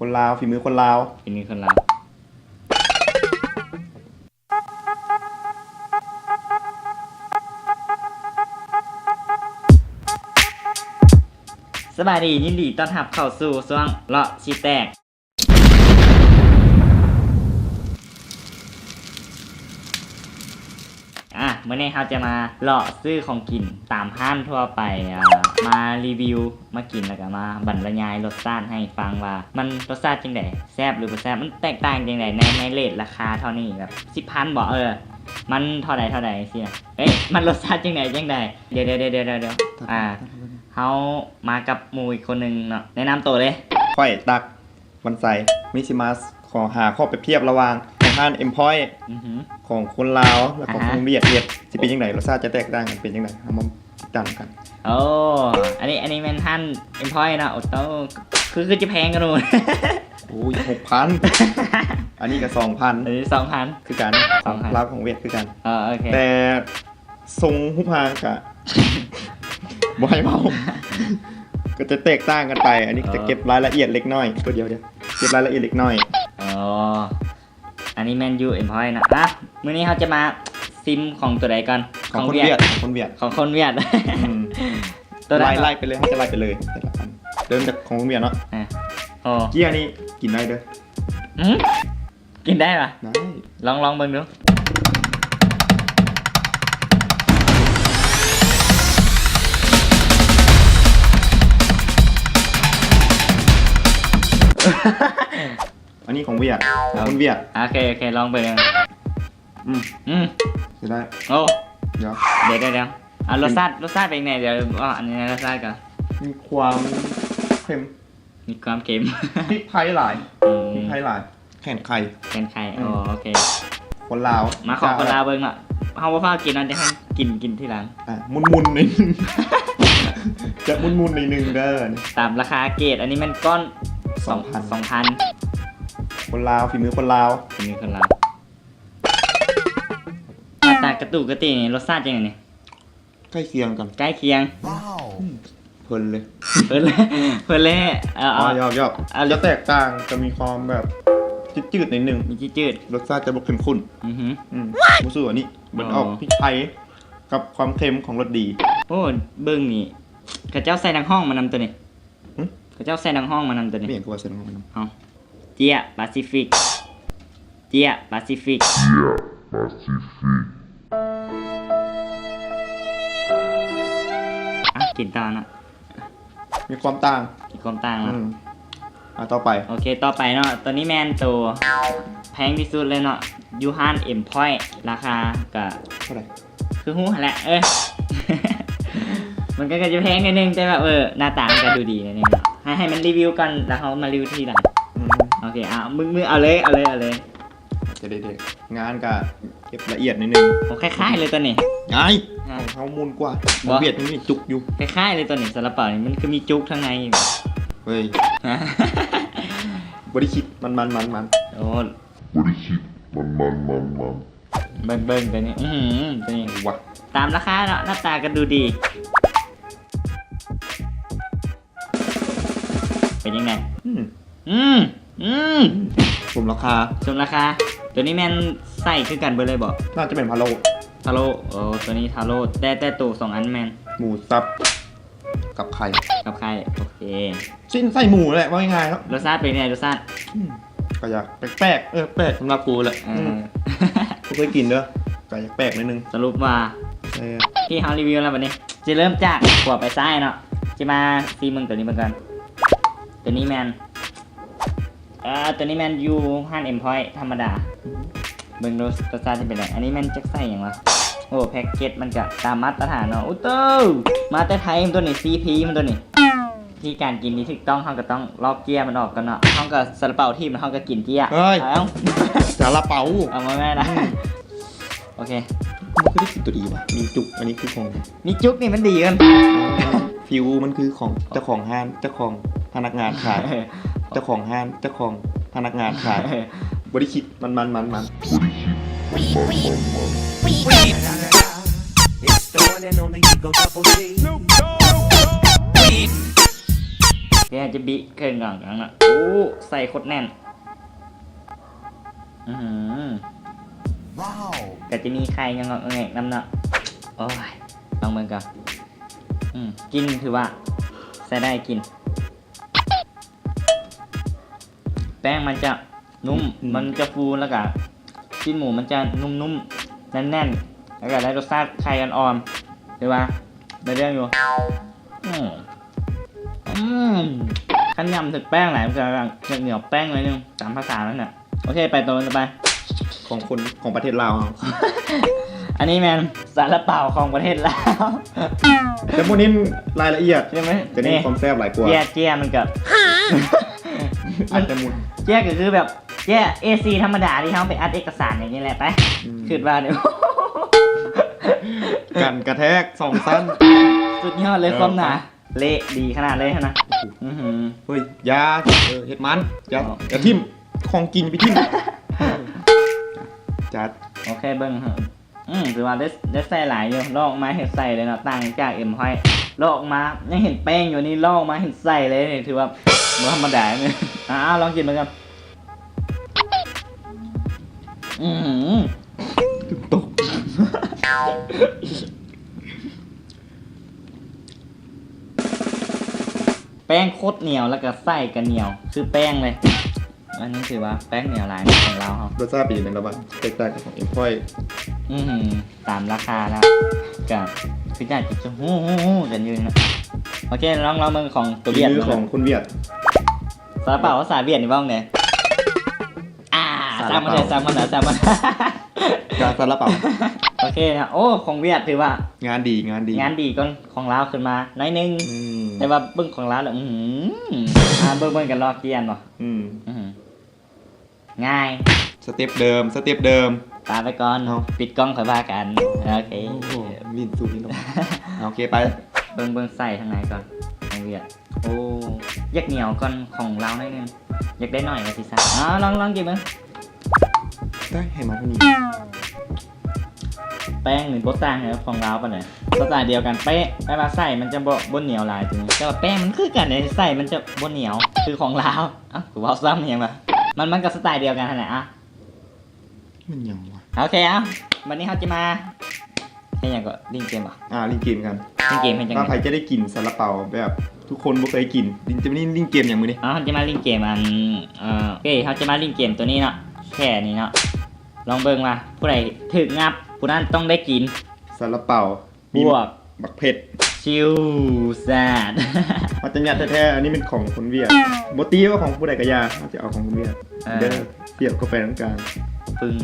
ຄົນລາວ ຝີມືຄົນລາວ ຝີມືຄົນລາວ. ສະບາຍດີ ຍິນດີຕ້ອນຮັບເຂົ້າສູ່ຊ່ວງເລາະຊິແຕກ. ອາ ມື້ນີ້ເຮົາຈະມາເລາະຊື້ຂອງກິນຕາມຮ້ານທົ່ວໄປ ອາ ມາຣີວິວ ມາກິນ ແລ້ວກໍມາບັນລະຍາຍລົດຊາດໃຫ້ຟັງວ່າມັນລົດຊາດຈັ່ງໃດ ແຊບຫຼືບໍ່ແຊບ ມັນແຕກຕ່າງຈັ່ງໃດ ໃນ ໃນເຣດລາຄາເທົ່ານີ້ ແບບສິບພັນບໍ ເອີ ມັນເທົ່າໃດ ເທົ່າໃດຈັ່ງຊີ້ນະ ເອີ ມັນລົດຊາດຈັ່ງໃດ ຈັ່ງໃດ ດຽວ ດຽວ ດຽວ ດຽວ ດຽວ ອ່າ ເຮົາມາກັບໝູ່ອີກຄົນໜຶ່ງເນາະ ແນະນຳໂຕເລີຍ. ຂ້ອຍ ຕັກ ວັນໄຊ ມີຊິມາຂໍຫາຂໍ້ປຽບທຽບລະຫວ່າງຂອງຮ້ານເອັມພອຍ ອືຮຶ ຂອງຄົນລາວ ແລະ ຂອງ ອາຮະ ຄົນຫວຽດເຮັດ ຊິເປັນຈັ່ງໃດ ລົດຊາດຈະແຕກຕ່າງກັນເປັນຈັ່ງໃດ ເຮົາມາຕິດຕາມກັນ. ໂອ້ ອັນນີ້ ອັນນີ້ແມ່ນຮ້ານເອັມພອຍເນາະ ໂອ້ໂຕ ຄື ຄືຈະແພງກັນໂດ. ໂອ້ຍ ຫົກພັນ ອັນນີ້ກໍສອງພັນ ອັນນີ້ສອງພັນ ຄືກັນ ຂອງ ສອງພັນ ລາວຂອງຫວຽດຄືກັນ ເອີ ໂອເຄ ແຕ່ ຊົງຮູບຮ່າງກະ ບໍ່ໃຫ້ເວົ້າ ກໍຈະແຕກຕ່າງກັນໄປ ອັນນີ້ຈະເກັບ ເອີ ລາຍລະອຽດເລັກນ້ອຍ ຕົວດຽວ ດຽວ ເກັບລາຍລະອຽດເລັກນ້ອຍ. ອໍ ອັນນີ້ແມ່ນຢູ່ເອັມພອຍເນາະ ອ່ະ ມື້ນີ້ເຮົາຈະມາຊິມຂອງຕົວໃດກ່ອນ? ຂອງຄົນຫວຽດ ຂອງຄົນຫວຽດ ຂອງຄົນຫວຽດ ອືມ ຕົວໃດ ໄລ່ ໄລ່ໄປເລີຍ ເຮົາຈະໄລ່ໄປເລີຍ ແຕ່ລະອັນ ເລີ່ມຈາກຂອງຄົນຫວຽດເນາະ ອ່ະ ໂອ້ ເຈ້ຍນີ້ກິນໄດ້ເດີ ຫື? ກິນໄດ້ຫວາ? ໄດ້ ລອງ ລອງເບິ່ງດູ. ອັນນີ້ຂອງຫວຽດ ຂອງຄົນຫວຽດ ໂອເຄ ໂອເຄ ລອງເບິ່ງ. ອືມ ອືມ ໃຊ້ໄດ້ ໂອ້ ດຽວ ດຽວ ດຽວ ອ່າ ລົດຊາດ ລົດຊາດເປັນຈັ່ງໃດ? ດຽວ ເວົ້າອັນນີ້ ລົດຊາດກ່ອນ ມີຄວາມເຄັມ ມີຄວາມເຄັມ ພິກໄທຫຼາຍ ອືມ ພິກໄທຫຼາຍ ແຂນໄຂ່ ແຂນໄຂ່ ອືມ ອໍ ໂອເຄ ຄົນລາວ ມາຂອງຄົນລາວເບິ່ງເນາະ ເຮົາບໍ່ຟ້າວກິນເນາະ ຈະໃຫ້ກິນ ກິນທີຫຼັງ ອ່າ ໝຸ່ນໆໜ້ອຍໜຶ່ງ ຈະໝຸ່ນໆໜ້ອຍໜຶ່ງເດີ ຕາມລາຄາເກດ ອັນນີ້ແມ່ນກ້ອນ ສອງພັນ ສອງພັນ ຄົນລາວ ຝີມືຄົນລາວ ຝີມືຄົນລາວ ໜ້າຕາກະຕຸກະຕິນີ້ ລົດຊາດຈັ່ງໃດນີ້? ໃກ້ຄຽງກັນ ໃກ້ຄຽງ ວ້າວ ອືມ ເພີນເລີຍ ເພີນເລີຍ ເພີນເລີຍ ເອີ ອໍ ຢອກໆ ເອີ ຈະແຕກຕ່າງ ຈະມີຄວາມແບບຈືດໆໜ້ອຍໜຶ່ງ ມີຈືດໆ ລົດຊາດຈະບໍ່ເຂັ້ມຂຸ້ນ ອືຮຶ ອືມ ບໍ່ສູ້ອັນນີ້ ມັນອອກ ອໍ ພິກໄທກັບຄວາມເຄັມຂອງລົດດີ ໂອ້ ເບິ່ງນີ້ ເຂົາເຈົ້າໃສ່ນັກຮ້ອງມານຳໂຕນີ້ ຫຶ? ເຂົາເຈົ້າໃສ່ນັກຮ້ອງມານຳໂຕນີ້ ເປັນຫຍັງຄືວ່າໃສ່ນັກຮ້ອງມານຳ? ເອົ້າ ເຈ້ຍປາຊີຟິກ ເຈ້ຍປາຊີຟິກ ເຈ້ຍປາຊີຟິກ ອ່ະ ກິນຕໍ່ເນາະ ມີຄວາມຕ່າງ ມີຄວາມຕ່າງເນາະ ອືມ ອ່ະ ຕໍ່ໄປ ໂອເຄ ຕໍ່ໄປເນາະ ໂຕນີ້ແມ່ນໂຕແພງທີ່ສຸດເລີຍເນາະ ຢູ່ຮ້ານເອັມພອຍ ລາຄາກະເທົ່າໃດ? ຄືຮູ້ຫັ້ນແຫຼະ ເອີ ມັນກໍ ກໍຈະແພງໜ້ອຍໜຶ່ງ ແຕ່ແບບ ເອີ ໜ້າຕາມັນກໍດູດີໜ້ອຍໜຶ່ງເນາະ ໃຫ້ ໃຫ້ມັນຣີວິວກ່ອນ ແລ້ວເຮົາມາຣີວິວທີຫຼັງ ອືມ ໂອເຄ ເອົາ ມື້ ມື້ ເອົາເລີຍ ເອົາເລີຍ ເອົາເລີຍ ຈະໄດ້ເດີ ງານກໍເກັບລະອຽດໜ້ອຍໜຶ່ງ ໂອ້ ຄ້າຍໆເລີຍຕົວນີ້ ອ້າຍ ຮະ ຂອງເຮົາໝຸ່ນກວ່າ ບໍ່ ຂອງຫວຽດມັນມີຈຸກຢູ່ ຄ້າຍໆເລີຍຕົວນີ້ ຊາລາເປົານີ້ ມັນຄືມີຈຸກທາງໃນ ເວີຍ ຮະ ບໍ່ໄດ້ຄິດ ມັນໆໆໆ ໂອ້ ບໍ່ໄດ້ຄິດ ມັນໆໆໆ ເບິ່ງໆ ຕົວນີ້ ອືຫື ຕົວນີ້ ຫວາ ຕາມລາຄາເນາະ ໜ້າຕາກໍດູດີ ເປັນຈັ່ງໃດ? ອືມ ອືມ ອືມ ສົມລາຄາ ສົມລາຄາ ຕົວນີ້ແມ່ນໃສ່ຄືກັນເບິດເລີຍບໍ່? ໜ້າຈະເປັນພະໂລ້ ພະໂລ້ ໂອ້ ຕົວນີ້ພະໂລ້ ແຕ່ ແຕ່ໂຕສອງອັນແມ່ນ ໝູສັບ ກັບໄຂ່ ກັບໄຂ່ ໂອເຄ ຊີ້ນໄສ້ໝູແຫຼະ ເວົ້າງ່າຍໆເນາະ ລົດຊາດເປັນໄງ ລົດຊາດ? ອືມ ກໍຢາກແປກໆ ເອີ ແປກສຳລັບກູແຫຼະ ເອີ ອືມ ບໍ່ເຄີຍກິນເດີ ກໍຢາກແປກໜ້ອຍໜຶ່ງ ສະຫຼຸບວ່າ ເອີ ທີ່ເຮົາຣີວິວແລ້ວບັດນີ້ ຊິເລີ່ມຈາກຂວາໄປຊ້າຍເນາະ ຊິມາຊີມເບິ່ງຕົວນີ້ເບິ່ງກ່ອນ ຕົວນີ້ແມ່ນ ເອີ ຕົວນີ້ແມ່ນຢູ່ຮ້ານເອັມພອຍທຳມະດາ ເບິ່ງດູລົດຊາດຊິເປັນໃດ ອັນນີ້ແມ່ນຈັກໃສ່ຫຍັງວະ ໂອ້ ແພັກເກັດມັນກະຕາມມາດຕະຖານເນາະ ໂອ້ໂຕ ມາແຕ່ໄທມັນຕົວນີ້ ຊີພີມັນຕົວນີ້ ວິທີການກິນທີ່ຖືກຕ້ອງ ເຮົາກໍຕ້ອງລອກເຈ້ຍມັນອອກກ່ອນເນາະ ເຮົາກໍຊາລາເປົາຖິ້ມ ເຮົາກໍກິນເຈ້ຍ ເອີຍ ເອົ້າ ຊາລາເປົາ ເອົາມາແມ່ນະ ອືມ ໂອເຄ ມັນຄືໄດ້ກິນຕົວດີວະ ມີຈຸກ ອັນນີ້ຄືຂອງ ມີຈຸກນີ້ມັນດີເກີນ ຟິວມັນຄືຂອງເຈົ້າຂອງຮ້ານ ເຈົ້າຂອງພະນັກງານຂາຍ ເຈົ້າຂອງຮ້ານ ເຈົ້າຂອງພະນັກງານຂາຍ ບໍ່ໄດ້ຄິດ ມັນໆໆໆ ບໍ່ໄດ້ຄິດ ມັນໆໆໆ. It's the one and only Eagle Double G. ດຽວຈະບິເຄື່ອງກ່ອນເນາະ. ໂອ້ ໃສ່ໂຄດແໜ້ນ. ອືຫື ວ້າວ ກະຈະມີໄຂ່ງອກໆແງກໆນຳເນາະ. ໂອ້ຍ ລອງເບິ່ງກ່ອນ. ອືມ ກິ່ນຖືວ່າໃຊ້ໄດ້ ກິ່ນ ແປ້ງມັນຈະນຸ້ມ ອືມ ມັນຈະຟູ ແລ້ວກະຊີ້ນໝູມັນຈະນຸ້ມໆ ແໜ້ນໆ ແລ້ວກະໄດ້ລົດຊາດໄຂ່ອ່ອນໆ ຖືວ່າໄດ້ເລື່ອງຢູ່. ອືມ ອືມ ຄັນຫຍ້ຳຖືກແປ້ງຫຼາຍ ມັນຈະໜຽວແປ້ງໜ້ອຍໜຶ່ງ ຕາມພາສາມັນນະ. ໂອເຄ ໄປໂຕຕໍ່ໄປ ຂອງຄົນ ຂອງປະເທດລາວເຮົາ. ອັນນີ້ແມ່ນຊາລາເປົາຂອງປະເທດລາວ ແຕ່ບໍ່ເນັ້ນລາຍລະອຽດ ໃຊ່ໄໝ? ຈະເນັ້ນຄວາມແຊບຫຼາຍກວ່າ. ເຈ້ຍ ເຈ້ຍມັນກະ ອາດຈະໝຸ່ນ ເຈ້ຍກະຄືແບບ ເຈ້ຍເອສີ່ທຳມະດາທີ່ເຮົາໄປອັດເອກະສານຫຍັງນີ້ແຫຼະ ໄປ ອືມ ຄິດວ່ານີ້ ກັນກະແທກສອງຊັ້ນ ສຸດຍອດເລີຍ ເອີ ຄວາມໜາ ໄປ ເລະດີຂະໜາດເລີຍຫັ້ນນະ. ອືຫື ເຮີ້ຍ ຢ່າ ເອີ ເຮັດມັນ ຢ່າ ອໍ ຢ່າຖິ້ມ ຂອງກິນໄປຖິ້ມ. ຈັດ ໂອເຄ ເບິ່ງ ອືມ ຖືວ່າໄດ້ ໄດ້ໃສ່ຫຼາຍຢູ່ ລອກມາເຫັນໃສ່ເລີຍເນາະ ຕ່າງຈາກເອັມຫ້ອຍ ລອກມາຍັງເຫັນແປ້ງຢູ່ ນີ້ລອກມາເຫັນໃສ່ເລີຍ ນີ້ຖືວ່າບໍ່ທຳມະດາເລີຍ. ອ່າ ລອງກິນເບິ່ງກ່ອນ. ອືຫື ຕົກ ແປ້ງໂຄດໜຽວ ແລ້ວກະໄສ້ກະໜຽວຄືແປ້ງເລີຍ. ອັນນີ້ຖືວ່າແປ້ງໜຽວຫຼາຍຂອງລາວເຮົາ. ລົດຊາດເປັນຈັ່ງໃດລະບາດ? ແຕກຕ່າງຈາກຂອງເອັມພອຍ. ອືຫື ຕາມລາຄາລະ ກະຄືຢາກຈະຮູ້ໆກັນຢູ່ນະ. ໂອເຄ ລອງ ລອງເບິ່ງຂອງໂຕວຫວຽດ ຂອງຄົນຫວຽດ. ຊາລາເປົາພາສາຫວຽດນີ້ເວົ້າແນວໃດ? ອ່າ ຊາລາເປົາ ຊ່າງມັນເດີ ຊ່າງມັນເດີ ກາຊາລາເປົາ. ໂອເຄນະ ໂອ້ ຂອງຫວຽດຖືວ່າງານດີ ງານດີ ງານດີກ່ອນຂອງລາວຂຶ້ນມາໜ້ອຍໜຶ່ງ. ອືມ ແຕ່ວ່າເບິ່ງຂອງລາວແລ້ວ ອື ອ່າ ເບິ່ງ ເບິ່ງກັນລອກກຽນບໍ່? ອືມ ອື ງ່າຍ ສະເຕັບເດີມ ສະເຕັບເດີມ. ປາໄປກ່ອນ ເອົ້າ ປິດກ້ອງຄ່ອຍວ່າກັນ. ໂອເຄ ໂອ້ໂຫ ຫຼິ້ນສູ້ຫຼິ້ນລົບ. ໂອເຄ ໄປ ເບິ່ງ ເບິ່ງໃສ່ທາງໃນກ່ອນ ຂອງຫວຽດ. ໂອ້ ຢາກໜຽວກ່ອນຂອງລາວໜ້ອຍໜຶ່ງ ຢາກໄດ້ໜ້ອຍວ່າຊິຊະ. ເອົາ ລອງ ລອງກິນເບິ່ງ. ໄດ້ ໃຫ້ມາເທົ່ານີ້. ແປ້ງນີ້ບໍ່ຕ່າງກັບຂອງລາວປານໃດ ສະໄຕລ໌ດຽວກັນເປະ ແຕ່ວ່າໄສ້ມັນຈະບໍ່ ບໍ່ໜຽວຫຼາຍ ແຕ່ວ່າແປ້ງມັນຄືກັນເດ້ ໄສ້ມັນຈະບໍ່ໜຽວຄືຂອງລາວ. ເອົ້າ ກູເວົ້າຊ້ຳອີ່ຫຍັງວະ ມັນ ມັນກະສະໄຕລ໌ດຽວກັນຫັ້ນແຫຼະ. ອະ ມັນຫຍັງວະ? ໂອເຄ ເອົາ ບັດນີ້ເຮົາຈະມາເຮັດຫຍັງເກາະ? ຫຼິ້ນເກມບໍ? ອ່າ ຫຼິ້ນເກມກັນ ຫຼິ້ນເກມເຮັດຫຍັງ? ວ່າໃຜຈະໄດ້ກິນຊາລາເປົາແບບທຸກຄົນບໍ່ເຄີຍກິນ. ຫຼິ້ນ ຈະມາຫຼິ້ນ ຫຼິ້ນເກມຫຍັງມື້ນີ້? ເຮົາຈະມາຫຼິ້ນເກມ ອັນ ເອີ ໂອເຄ ເຮົາຈະມາຫຼິ້ນເກມໂຕນີ້ເນາະ ແຄ່ນີ້ເນາະ. ລອງເບິ່ງວ່າຜູ້ໃດຖືກຫຍັບ ຜູ້ນັ້ນຕ້ອງໄດ້ກິນຊາລາເປົາ ບວກບັກເຜັດ ຊິວຊາດ. ມັນຈະຫຍັບແທ້ໆ ອັນນີ້ແມ່ນຂອງຄົນຫວຽດ. ບໍ່ຕີວ່າຂອງຜູ້ໃດກະຢ່າ ເຮົາຈະເອົາຂອງຄົນຫວຽດ. ເອີ ເດີ ສຽບເຂົ້າໄປທາງກາງ ປຶ້ງ.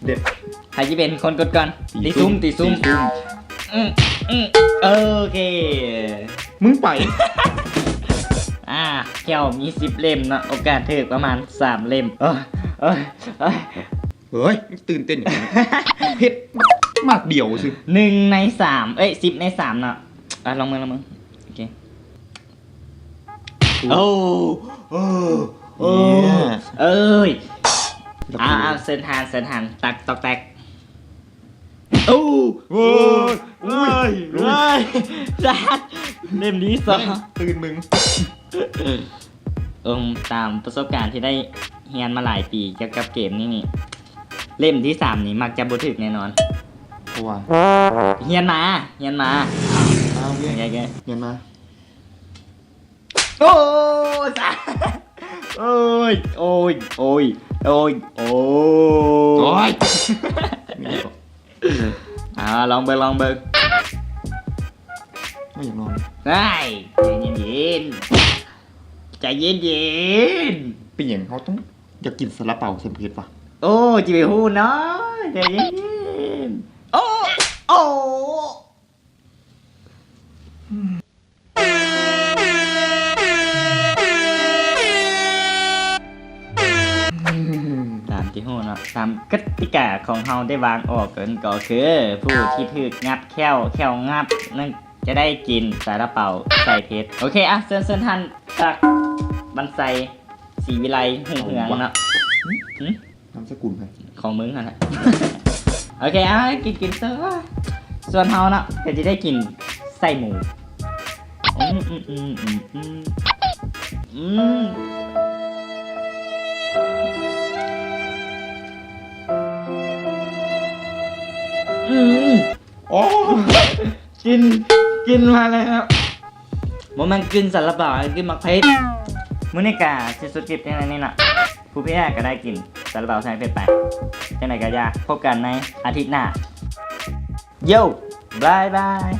ເດັດ ໃຜຊິເປັນຄົນກົດກ່ອນ? ຕີ ຕີ ຊຸ້ມ ຕີຊຸ້ມ ຕີຊຸ້ມ. ອື ອື ໂອເຄ ມຶງໄປ. ອ່າ ແຂ້ວມີສິບເຫຼັ້ມເນາະ ໂອກາດຖືກປະມານສາມເຫຼັ້ມ. ໂອ້ຍ ໂອ້ຍ ໂອ້ຍ ເຮີ້ຍ ຕື່ນເຕັ້ນຫຍັງ? ເຜັດໝາກດຽວຊື່ ໜຶ່ງໃນສາມ ເອີຍ ສິບໃນສາມເນາະ. ອ່ະ ລອງເບິ່ງ ລອງເບິ່ງ. ໂອເຄ ໂອ້ ໂອ້ ໂອ້ ເອີຍ ອ່າ ເຊີນທ່ານ ເຊີນທ່ານ ຕັກຕອກແຕກ. ໂອ້ ໂອ້ຍ ໂອ້ຍ ໂອ້ຍ ຈັດ ເຫຼັ້ມທີສອງ ຕື່ນມຶງ. ເອີ ຕາມປະສົບການທີ່ໄດ້ຮຽນມາຫຼາຍປີກ່ຽວກັບເກມນີ້ນີ້ ເຫຼັ້ມທີສາມນີ້ມັກຈະບໍ່ຖືກແນ່ນອນ ເພາະວ່າຮຽນມາ ຮຽນມາ. ອ່າ ໂອເຄ ໂອເຄ ໂອເຄ ຮຽນມາ. ໂອ້ຍ ໂອ້ຍ ໂອ້ຍ ໂອ້ຍ ໂອ້ຍ ໂອ້ຍ ໂອ້ຍ. ອ່າ ລອງເບິ່ງ ລອງເບິ່ງ. ບໍ່ຢາກນອນ ໄດ້ ໃຈເຢັນໆ ໃຈເຢັນໆ. ເປັນຫຍັງເຮົາຕ້ອງຢາກກິນຊາລາເປົາໃສ່ເຜັດວະ? ໂອ້ ຊິໄປຮູ້ເນາະ ໃຈເຢັນໆ. ໂອ້ ໂອ້. ຕາມທີ່ຮູ້ເນາະ ຕາມກະຕິກາຂອງເຮົາໄດ້ວາງອອກນັ້ນກໍຄື ຜູ້ທີ່ຖືກຫຍັບແຂ້ວ ແຂ້ວຫຍັບນັ້ນຈະໄດ້ກິນຊາລາເປົາໃສ່ເຜັດ. ໂອເຄ ອ່ະ ເຊີນ ເຊີນທ່ານ ສັກ ວັນໄຊ ສີວິໄລ ຮຸ່ງເຮືອງເນາະ. ຫຶ? ນາມສະກຸນໃຜ? ຂອງມຶງຫັ້ນແຫຼະ. ໂອເຄ ເອົາ ກິນ ກິນເຊີ. ສ່ວນເຮົາເນາະ ກະຊິໄດ້ກິນໄສ້ໝູ. ອືມ ອືມ ອືມ ອືມ ອືມ ອືມ ອືມ ໂອ້ ກິ່ນ ກິ່ນມາແລ້ວ. ບໍ່ແມ່ນກິ່ນຊາລາເປົາ ກິ່ນໝາກເຜັດ. ມື້ນີ້ກະຊິສຸດຄລິບພຽງເທົ່ານີ້ເນາະ. ຜູ້ເພຍກະໄດ້ກິນຊາລາເປົາໃສ່ເຜັດໄປ. ຈັ່ງໃດກະຢ່າ ພົບກັນໃນອາທິດໜ້າ. ໂຢ ບາຍບາຍ.